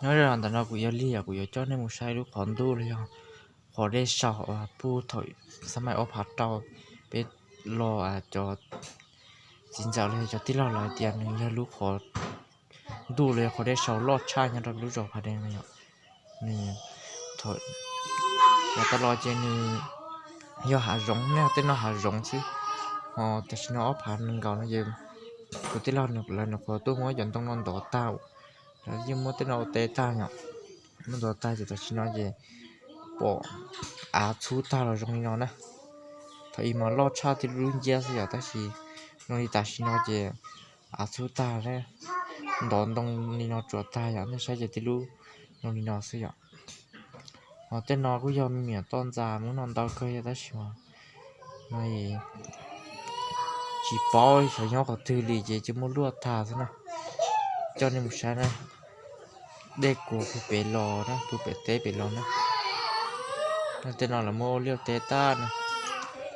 Nyob zoo ntawm no kuv yog Lig, kuv yuav coj nej mus saib lub qhov ntuj los yog qhov dej saum puag thaum xab maim ob phav rau peb los cov txiv ntxawm los yog cov tij laug lawv hais tias nws yog lub qhov ntuj los yog qhov dej saum loj tshaj nyob rau lub zos Pha Dee no yom. Nws, yav tas los ces nws yog hav zoov, nej tej no hav zoov xwb. Ho tam sim no ob phav nees nkaum no ces kuv tij laug lawv nyuam qhuav tuaj muab cov ntoo no ntov tag, lawv yeej muab tej no ua teb tag yom. Muab ntov tag ces tam sim no ces pom av txhub tag los zoo li no na. Thaum ub mas loj tshaj tib lub nciab xwb yom, tab sis zoo li tam sim no ces av txhub tag, ntov ntoo li no tsuas tag yom, nej saib ces tib lub zoo li no xwb yom. Ho tej no kuj yog me nyuam toj ntxas muab noj ntau kawg yom, tab sis mas no tsis paub xyov nyob qhov twg li ces cia muab luaj tag xwb na. Coj nej mus saib na, dej kuav puag pem los na, puag pem teb pem los na. Tej no lawv muab ua liaj teb tag na.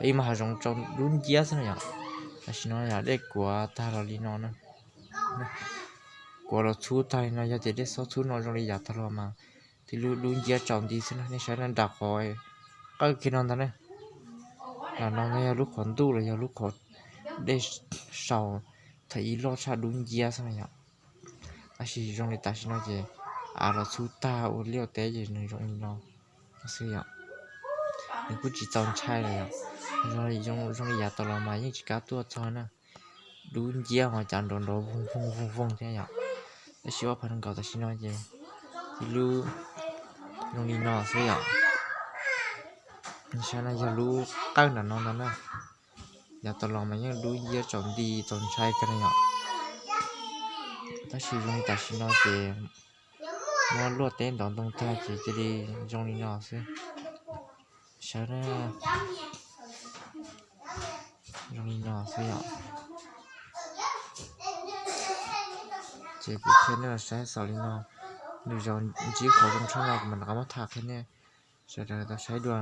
Ib mas hav zoov tsaus dub nciab xwb na yom. Tam sim no yog dej kuav tag los li no na. Kuav los txhub tag li no, yog tias dej xob txhub no zoo li yav tag los mas tib lub dub nciab tsaus nti xwb na. Nej saib na, nram qhov qawj kiag no ntag na. Ntawm no ntag yog lub qhov ntuj los yog lub qhov dej saum thaum ub loj tshaj dub nciab xwb na yom. Tab sis zoo li tam sim no ces av los txhub tag ua liaj teb ces nws zoo li no xwb yom. Nws kuj tsis txaus ntshai lawm yom. Zoo li yav tas los mas yeej tsis kam tuaj txog na. Dub nciab ho cav nrov nrov voog voog voog voog thiab yom. Tab sis ob phav nees nkaum tam sim no ces tib lub zoo li no xwb yom. Saib na, yog lub qawj nram no ntag na. Yav tas los mas yeej dub nciab tsaus nti txaus ntshai kawg na yom. Tab sis zoo li tam sim no ces muab luaj teb ntov ntoo tag ces cia li zoo li no xwb. Saib na, zoo li no xwb yom. Ces kuv qhia nej los saib xaus li no. Lwm zaus ntsib qhov zoo tshaj no kuv mam rov qab muab tham qhia nej sawv daws tau saib dua.